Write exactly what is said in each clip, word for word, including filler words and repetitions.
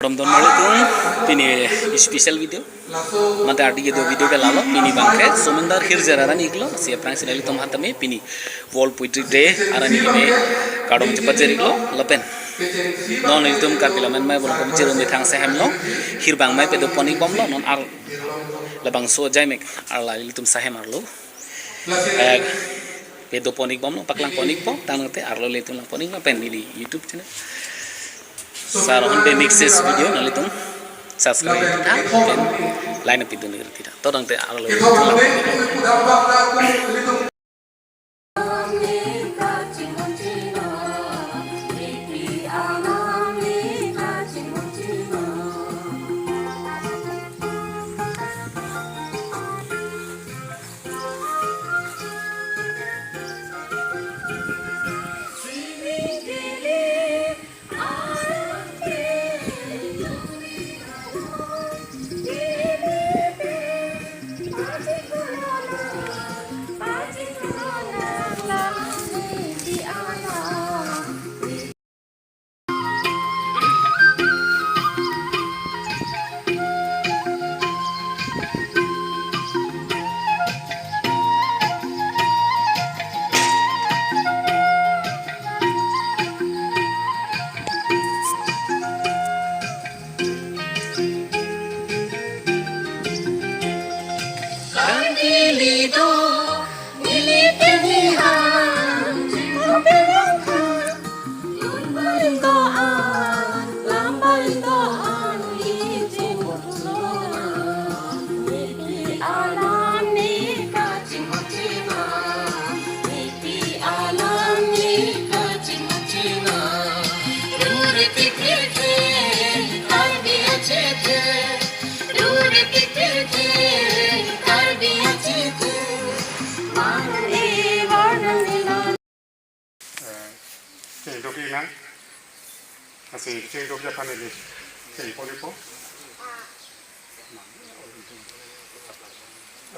Kardom don marli tum, pini special video. Mate ardi kedo video ke lalo, pini bangke Somindar Hirjir arni iklo, si aphrangsi nanglitum aphan tame pini World Poetry Day arni keme kardom chepajir iklo, lapen non nelitum Karbi Lammet Amei Volongkom Aji arum methang sehemlo, hirbang amei pedopon ikbomlo, non ar labangso ajaimek arlo ilitum sahem arlo. Eh, pedopon ikbomlo, paklang pon ikbom, tangte arlo ilitum lang pon ikbom pen neli YouTube channel. Sar Honde Mixes video nanglitum subscribe tha pen like na pidun lir tida. To tangte arlo ilitum lang pon ikbom. Eh, chengdok inang. Lasi chengdok aphan neli chengpon ikpo.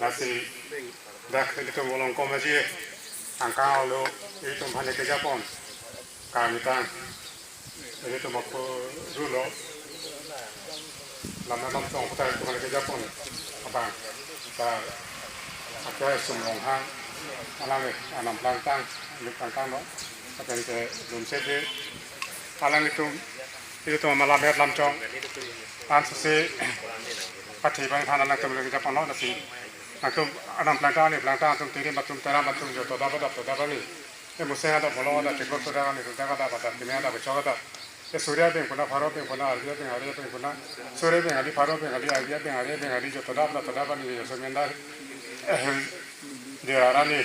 Lasi dak nelitum Volongkom Aji angkang arlo ilitum aphan kejapon. Kami tang. Ilitum aku rulo. Lammet Lamchong aputhak ilitum aphan kejapon. Abang. Sar Akai Sum Ronghang. Alang eh, anam plangtang, lik plangtang no. Akan ke dum sede. Alanglitum, ilitum Lammet Lamchong. Ansose, pati bang than alangtum lagi japon no, lasi. Nangtum anam plangtang, lik plangtang, atum tiri, atum tera, atum joto, daba dap, daba ni. E museng adap, bolong adap, chiklo soda ni, soda adap, adap, keme adap, chok adap. E suri abeng puna, pharo abeng puna, arvi abeng, ari abeng puna. Suri abeng, ari, pharo abeng, ari, arvi abeng, ari abeng, ari joto dap, dap, dap, ni, joso mendar. Eh, dia arni.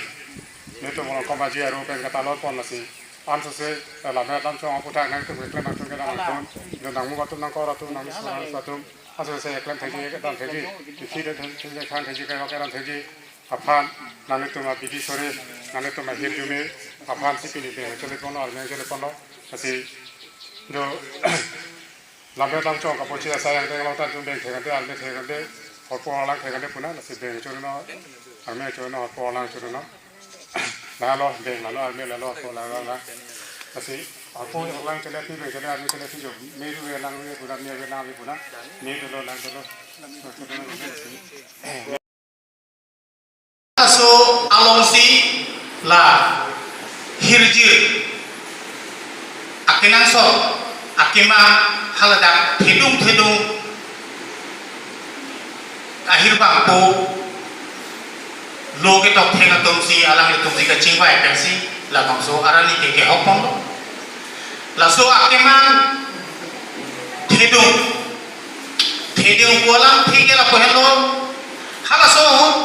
Nelitum Volongkom Aji arum pen katalonpon lasi. Ansose, eh, Lammet Lamchong aputhak nangtum keklem nangtum kedam nangtum. Dun nangmu atum nangkor atum nangmu suran atum. Ansose keklem thekji kedam thekji. Kithi de thekji khang thekji kevak kedam thekji. Aphan, nanglitum abidi sore, nanglitum ahirjume, aphan si pini beng chole ponlo, arme chole ponlo. Lasi, do, Lammet Lamchong kapochi asai angdeng along ta atum beng thekde, arme thekde, horpo arlang thekde puna, lasi beng chorino, arme chorino, horpo arlang chorino. Lalo, beng lalo, arme lalo, horpo lalo, lalo. Lasi, horpo arlang chole, phi beng chole, arme chole, phi jo, me ru ve lang ve puna, me ve lang ve puna, me dolo lang dolo. Laso alongsi la hirjir akenangsot akemang haladak thedung thedung ahirbangpo lo ketok thek atumsi alanglitumsi kachingvai pensi labangso arni ke kehok ponlo. Laso akemang thedung thedung pu alamthe ke lapu henlo. Halaso ahut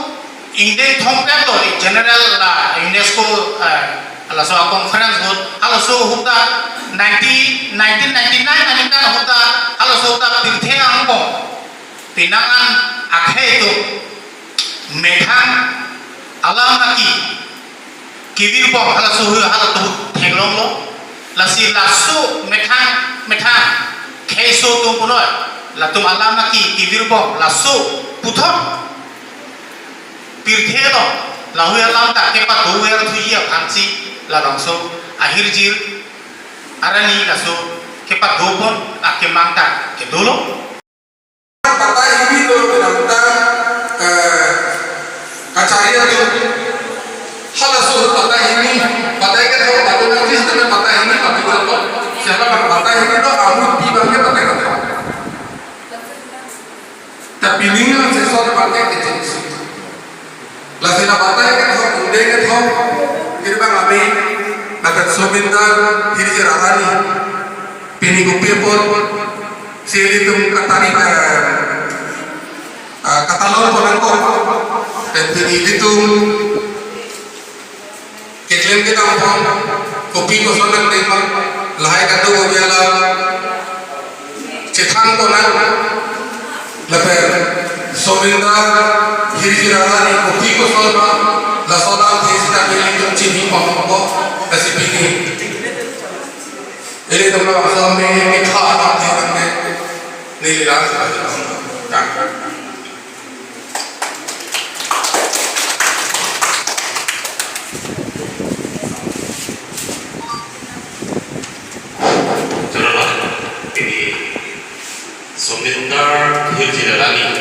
ingdeng thomkep lo, general la UNESCO, eh, laso a conference ahut, halaso ahut ta nineteen, nineteen ninety-nine aningkan ahut ta, halaso ahut ta pirthe angbong pinangan akhei atum methang alam naki kevirbom halaso ahut halatum theklonglo. Lasi laso methang methang kheiso atum punoi, latum alam naki kevirbom laso puthot pirthe along lahei alam ta kepado ver thuji aphansi labangso ahirjir arni laso kepadopon akemang ta kedolo. Patta hini do, kedamtang, eh, kachari atum. Halaso patta hini, patta ke tho, patta nangji sitame patta hini, patta ke tho. Siapa bang patta hini do, amu pi bang ke patta ke tho. Ta pining nang sisot bang ke kecil. Lasi la patta ke tho, kunde ke tho. Kiri bang ami, akan Somindar, Hirjir Arani. Pini kopi apot si ilitum katari, eh, eh, katalon pon nangkok. Pen pini ilitum keklem kedam pon, kopi koson nangdeng ma, lahai kado kopi alam chethan pon nang. Lapen Somindar, Hirjir Arani kopi koson ma, laso alam thesi ta ilitum chini pon nangkok, lasi pini ilitum labangso me mitha abang the abang ke neli ras. Chorolo, pini Somindar Hirjir Arani.